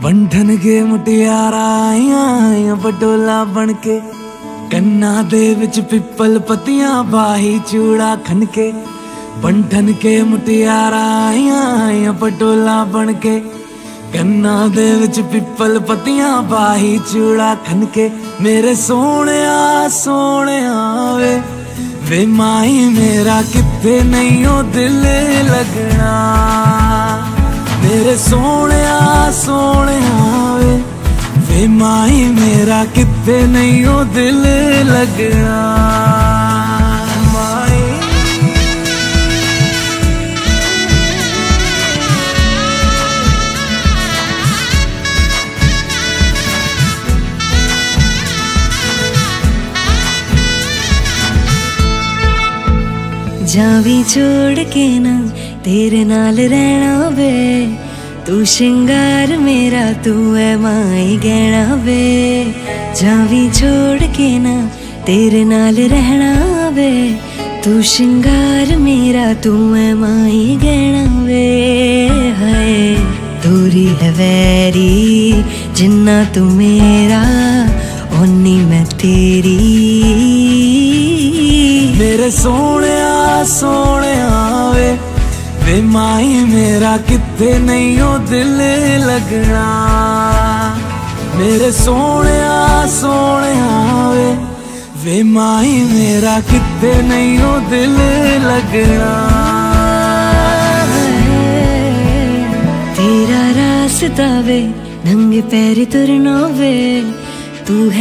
बनठन के मुटियारा आइयां आइयां पटोला बन के, कन्ना दे विच पिपल पत्तियां बाही चूड़ा खन के। बनठन के मुटियारा आइयां आइयां पटोला बन के, कन्ना दे विच पिपल पत्तियां बाही चूड़ा खन के। मेरे सोहणिया सोहणिया वे, वे माही मेरा कित्थे नहीं ओ दिल लगना। मेरे सोहणिया सोहणिया वे, वे माही मेरा कित्थे नहीं ओ दिल लगना। जावी छोड़ के ना तेरे नाल रहना वे, तू शिंगार मेरा तू है माई गहना वे। जावी छोड़ के ना तेरे नाल रहना वे, तू शिंगार मेरा तू है माई गहना वे। हाय दूरी है वैरी जिन्ना तू मेरा ओनी मैं तेरी। मेरे सोहणिया सोहणिया वे, वे माही मेरा कित्थे नहीं ओ दिल लगना। मेरे सोहणिया सोहणिया वे, वे माही मेरा कित्थे नहीं ओ दिल लगना। तेरा रास्ता वे नंगे पैर तुरना वे, तू है